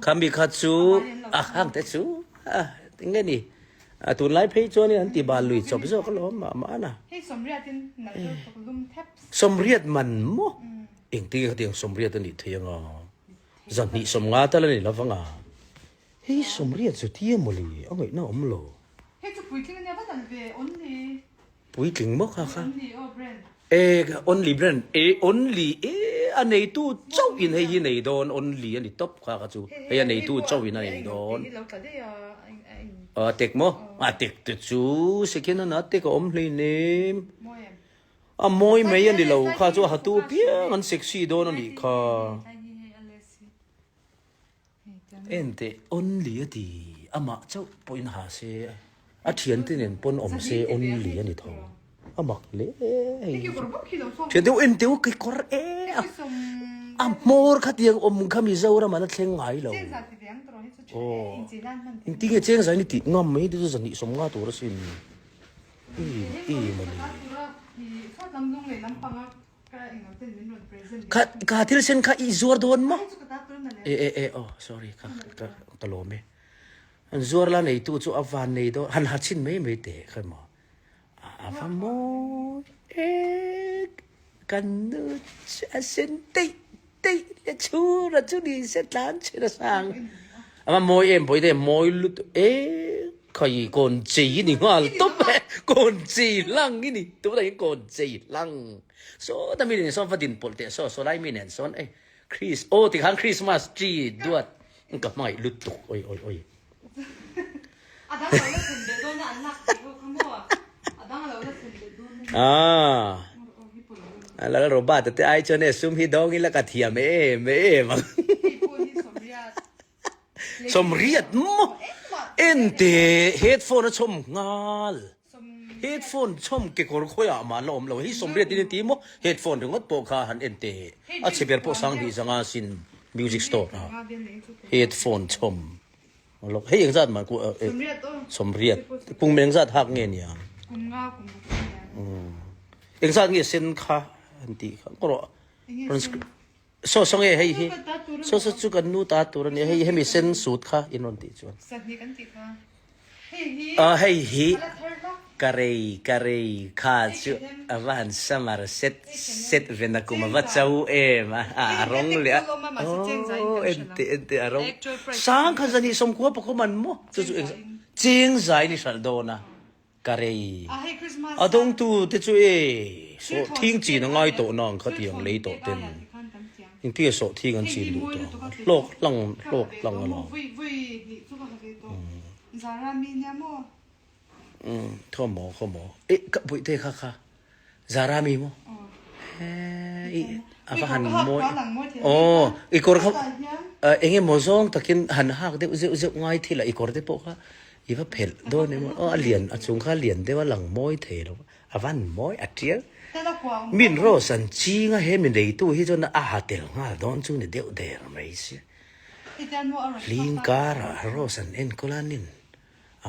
Khami kha chu a hang te chu a enge ni a tunlai phei chuan in an ti bal lui chawp zawk alawm mah mah na. Hei sawmriat in nalh deuh tuk lum thep. Sawmriat man maw? Engtin nge khatiang sawmriat a nih thei anga? Zahnih sawmnga tal a ni lo vang a. Hei sawmriat chu tia mawle a ngaihna awm lo. Hei chu puitling ania va nalh ve only. Puitling maw kha kha? Only aw brand. E only brand e only e a neitu chauh in hei hi nei dawn only a ni tawp kha kha chu hei a neitu chauh in a nei dawn. A tek maw? A tek te chu second hand ah tek a awm hleinem. A mawi mai a ni lo kha chu a hatu piang an sexy dawn a nih kha. Enteh only a ti, amah chauh pawhin ha se, a thiante nen pawn awm se only a ni tho. A mak hle hei. Thiante u enteh u kekawr e a a hmawr kha tiang awm kha Mizoram an a thleng ngai lo. Aw engtinge cheng zain i tih ngam mai te chu zahnih sawmnga tur asin. Em em a ni. Kha kha thil sen kha i zuar dawn maw? E e e aw sorry kha ka ka lawm e. An zuar la neitu chu a van nei dawn han ha chhin mai mai teh kha maw. A va mawi e kan nu chu a sen teih teih le chhura chu ni se tlan chhin a sang. A va mawi em pawh i te mawi lutuk e khai kawn chei i ni nghal tawp e kawn chei hlang i ni tunah hian kawn chei hlang sawta mi nen sawn va din pawlh teh saw saw lai mi nen sawn e Chris aw tikhan Christmas tree duat ka hmangaih lutuk oi oi oi. Ah Lal Robert te ai chuan e sum hi dawng ila ka thiam em em ang. Sawmriat maw? Ente headphone a chhawm nghal. Headphone chhawm kekawr khawiah mah la awm lo. Hei sawmriat in ti maw? Headphone ringawt pawh kha han en teh. A chhe ber pawh sang hnih zanga sin music store ah headphone chhawm. Lawk hei engzat mah ku sawmriat kum engzat hak nge nia? Engzat nge sen kha an tih kha kawrawh. Saw saw nge hei hi saw saw chu kan nu ta tur a nia hei hemi sen sut kha in rawn tih chuan aw hei hi ka rei ka rei kha chu a va han summer set set ve na kum a va cho em a a rawng leh a aw ente ente a rawng sang kha zan hi sawmkhua pakawm an maw chu chu cheng zai ni hralh dawn a. Ka rei. A dawngtu te chu e sawhthing chin a ngai tawh na ang kha tiang lei tawh ten engtia sawhthing an chin duh tawh ang hlawk hlang hlawk hlang a lo. Umm khaw maw khaw maw e ka buihte kha kha Zara mi maw he i a va han mawi aw i kawr kha eng emaw zawng takin han hak deuh zeuh zeuh ngai thil a i kawr te pawh kha i va phelh dawn emaw aw a lian a chung kha a lian deuh a lang mawi thei lo a van mawi a tial min rose an ching a he mi neitu hi chuan a ha tel nghal dawn chu ni deuh der mai sia hling karah rose an enkawl a nin.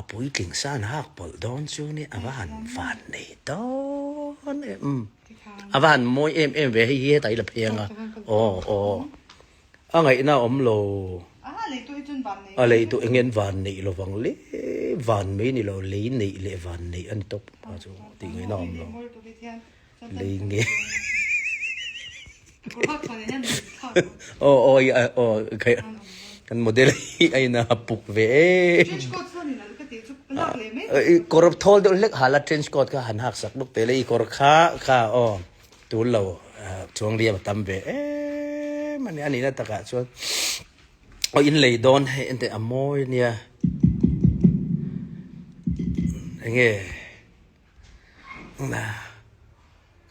A puitling san hak pawlh dawn chu ni a va han van nei dawn em. A va han mawi em em ve hei hi hetah i la phei anga aw aw a ngaihna a awm lo. A leitu eng nge an van neih lovang le van mai ni lo lei neih leh van neih a ni tawp kha chu tih ngaihna a awm lo. Lei nge aw aw aw kan model hi a in a puk ve em kawr thawl deuh hlek hala trench coat kha han hak sak bawk teh le i kawr kha kha aw tul lo chuang liam a tam ve em ani a nihna takah chuan aw in lei dawn hei enteh a mawi ania enge.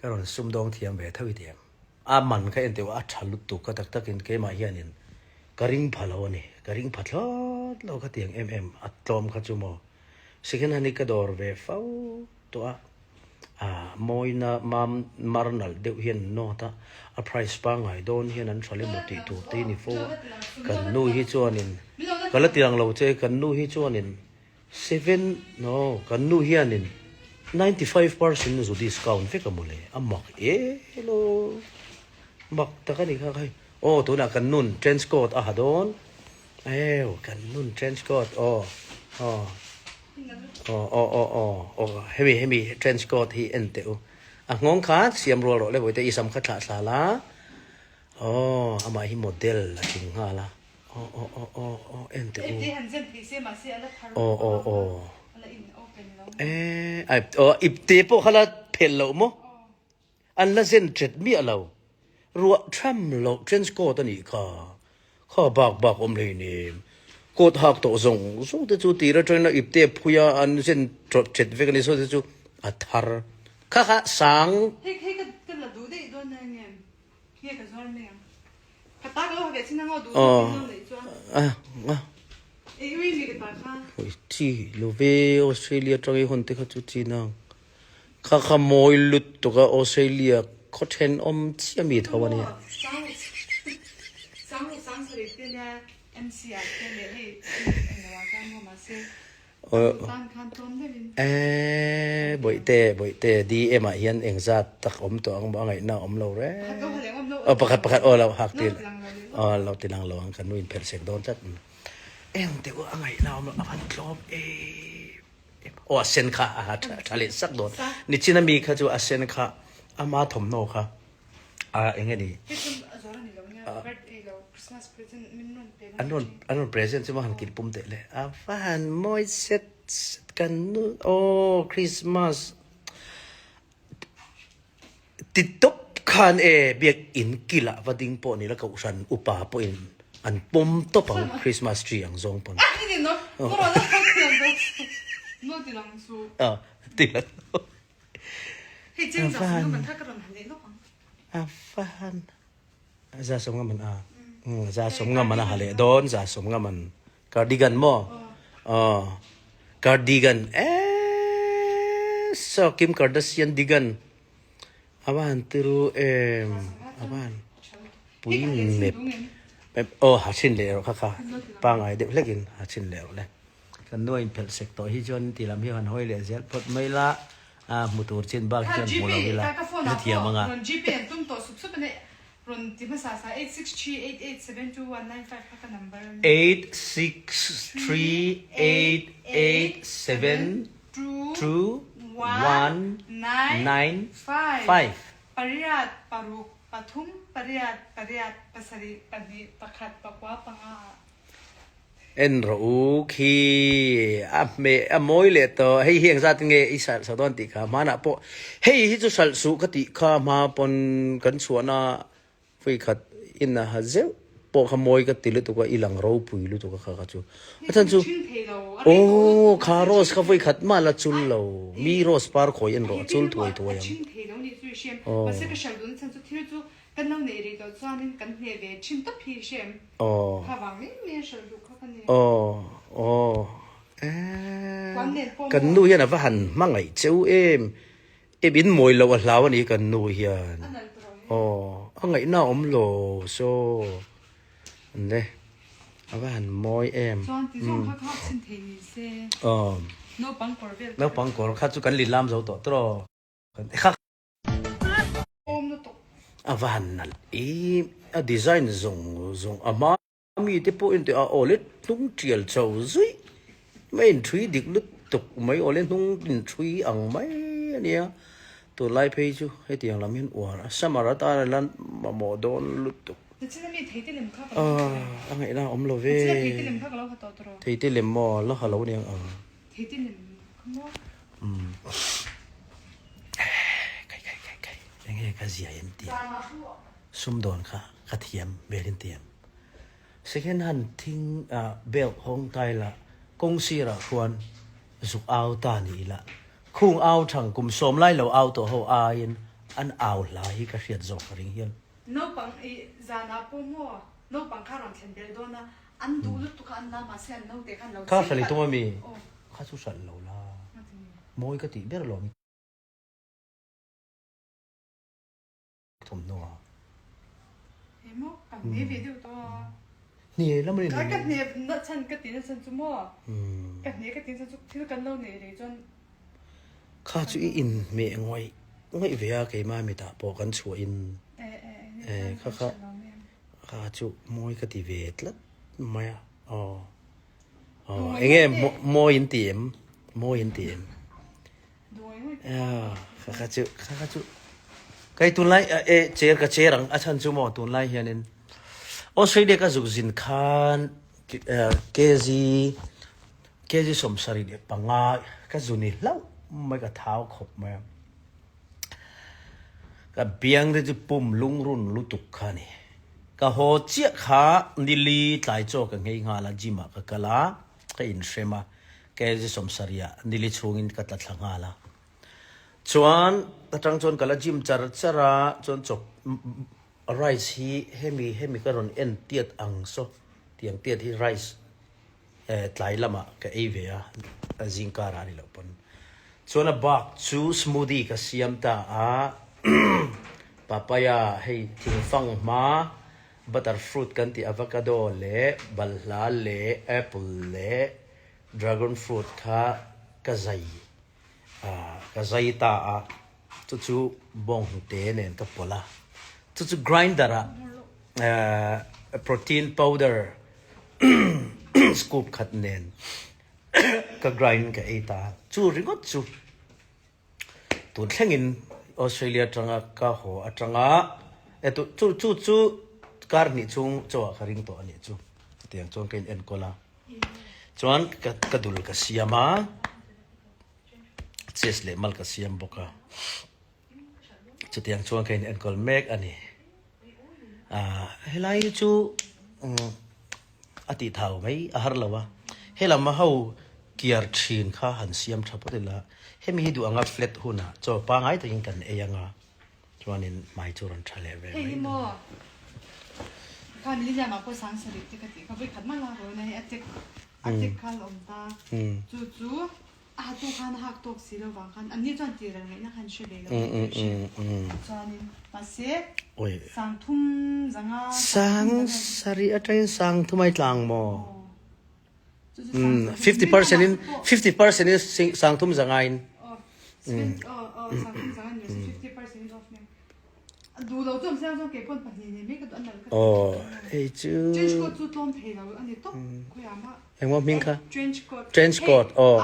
Ka rawn sum dawng thiam ve tho i ti em? A man kha en teuh a tha lutuk ka tak takin keimah hianin ka ring pha lo a ni. Ka ring pha thlawt lo kha tiang em em a tlawm kha chu maw. Second hand hi ka dawr ve fo tawh a, a mawina mam mar nalh deuh hian an nawt a, a price pangngai dawn hian an hralh emaw tih tur te hi ni fo a. Kan nu hi chuanin ka la ti ang lo che, kan nu hi chuanin Seven, no, kan nu hianin 95% zu discount vek a mawle, a mak e lo, mak tak a ni kha khai. Aw, tunah kan nun trench coat a ha dawn, Eu kan nun trench coat aw aw aw aw aw aw aw hemi hemi trench coat hi en teh u a nghawng kha siam rual rawh le bawihte i sam kha thlah thla la aw amah hi model a tling nghal a aw aw aw aw aw en teh u aw aw aw eh aw ipte pawh kha la phelh loh maw An la zen ṭet miah lo. Ruah ṭham loh trench coat a nih kha. Kha bak bak awm hleinem. Coat hak tawh zawng zawng te chu tir aṭangin a ipte phui a, an zen ṭet vek a ni. Saw te chu a thar. Kha kha sang. Hei hei ka ka la duh daih dawn nia nge nge ka zuar mai ang. Ka ta ka lo ha ve chin ang aw duh zawk in lo neih chuan. Ei ui mi ka ta kha. Oi chi lo ve Australia aṭang i hawn te kha chu chi nang. Kha kha mawi lutuk a Australia khaw thenawm chiah mi tho a nia. Eee Bawihte Bawihte DM ah hian engzat tak awm tawh ang maw a ngaihna a awm lo reng. Aw pakhat pakhat aw lo hak ti aw lo ti lang lo ang kan nu in phelh sek dawn tlat. Eng deuh a ngaihna a awm lo a van tlawm em. Aw a sen kha a tha leh sak dawn. Nichin ami kha chu a sen kha ama thawmhnaw kha a eng nge ni? An rawn an rawn present chu maw han kilh pum teh le. A va han mawi set set kan nu aw Christmas Ti tawp khan e, biakinn kilah va ding pawh ni la kohhran upa pawhin an pawm tawp ang Christmas tree ang zawng pawn. A va han za sawm nga man a za sawm nga man a ha leh dawn za sawm nga man Cardigan maw? Aw. Cardigan. Eeee saw Kim Kardashian digan. A va han tiru em. A va han pui mep. Mep. Aw ha chhin leh erawh kha kha. Pangai deuh hlekin ha chhin leh erawh le. Kan nu a inphelh sek tawh hi chuan ti lam hi han hawi leh zel phawt mai la. A hmu tur chin bak hi chuan hmu lo ila. Hrethiam anga. Rawn ti hmasa sa 8638872195 kha ka number a ni. 8638872195. Pariat, paruk, pathum, pariat, pariat, pasarih, pahnih, pakhat, pakua, panga ah. En rawh u khi a hmeh a mawi leh tawh hei hi engzat nge i salh sa dawn tih kha hmanah pawh hei hi chu salh suh ka tih kha hma pawn kan chhuahna vawikhat in a ha zeuh pawh kha mawi ka ti lutuk a i lang ropui lutuk a kha kha chu a chhan chu aw kha rose kha vawikhat mah la chul lo mi rose par khawi en rawh a chul thuai thuai ang aw. Kan lo neih rih tawh chuanin kan hneh ve thin tawp hi hre em? Aw. Kha vang mai mai a hralh duh kha ka ni. Aw, aw. Eh, Puan nen pawh kan maw? nu hian a va han hmangaih cheu em. Em in mawi loh a hlau a ni kan nu hian. A nalh tawh hi. Aw, a ngaihna a awm lo so. Ne, a va han mawi em. Chuan ti zawng kha kha chhin thei ni se. Aw. Naupang kawr vel. Naupang kawr kha chu kan lilam zo tawh tawh. Kha A va han nalh em, a design zawng zawng a hma mi te pawh in tih a awle hnung tial chho zuih mai in thui dik lutuk mai awle hnung in thui ang mai a nia tunlai phei chu hetiang lam hian uar a summer atana la mamawh dawn lutuk a ngaihna a awm lo ve theite lem maw la ha lo aniang ang. Kai kai kai kai enge ka zia in tiam sumdawn kha ka thiam vel in tiam second hand thing belt hawng tai la kawng sirah khuan zuk au ta ni ila khung au thang kum sawm lai lo au tawh ho aiin an au hla hi ka hriat zawk ka ring hian. Naupang i zanah pawh maw naupang kha rawn thlen tel dawn a An duh lutuk a an la mahse an naute khan lo Kha hralh i tum ami? Kha chu hralh lo la. Mawi ka tih ber lawm i thawmhnaw a. He maw ka hne ve deuh tawh a. Hne lam a ni Ka hne na chhan ka ti na chhan chu maw ka hne ka ti na chhan chu thil kan lo neih rei chuan. Kha chu i inhmeh ngawih ngawih ve a keimah mitah pawh kan chhuah in. Kha kha. Kha chu mawi ka ti ve tlat mai a. Aw. Aw. Enge mawi in ti em? Mawi in ti em? Kha kha chu kha kha chu kai tunlai e chair ka chair ang a chhan chu maw tunlai hianin Australia ka zuk zin khan kg kg 75 ka zuni hlauh mai ka thau khawp mai a. Ka biang te chu pum lungrun lutuk kha a ni. Ka haw chiah kha nili tlai chaw ka nghei nghal a, gym ah ka kal a, ka inhrem a, kg 70 ah nili chhungin ka tla thla nghal a. Chuan ka tang chuan ka la gym char char a, chuan chawp rice hi hemi hemi ka rawn en tiat ang saw tiang tiat hi rice Tlai lamah ka ei ve a, zingkar ah a ni loh pawn. Chuan a bak chu smoothie ka siam ta a, papaya hei thingfang hma, butter fruit kan tih avocado leh balhla leh apple leh dragon fruit kha ka zai ka zai ta a, chu chu bawnghnute nen ka pawlh a, chu chu grinder ah protein powder scoop khat nen ka grind ka ei ta chu ringawt chu tun thlengin Australia atanga ka haw atanga e tu chu chu chu kar hnih chhung chaw ah ka ring tawh a nih chu chutiang chuan ka in enkawl a chuan ka ka dul ka siam a chest leh mal ka siam bawk a. Chutiang chuan ka in enkawl mek a ni. Ahh helai hi chu a tih thau mai a har lo a, helam a ho kiar thin kha han siam tha phawt ila, hemi hi duh anga flat hunah chaw pangai takin kan ei anga chuanin hmai chu rawn tha leh ve mai dawn. A hatu khan a hak tawk si lo vang khan anni chuan tih reng ngaihna khan hre ve lo tih ka hria. Chuanin mahse sangthum zanga Sang sarih atangin sangthum ai tlang maw? 50% in 50% in sangthum zanga in. Aw hei chu Engmaw hming kha? Trench coat aw.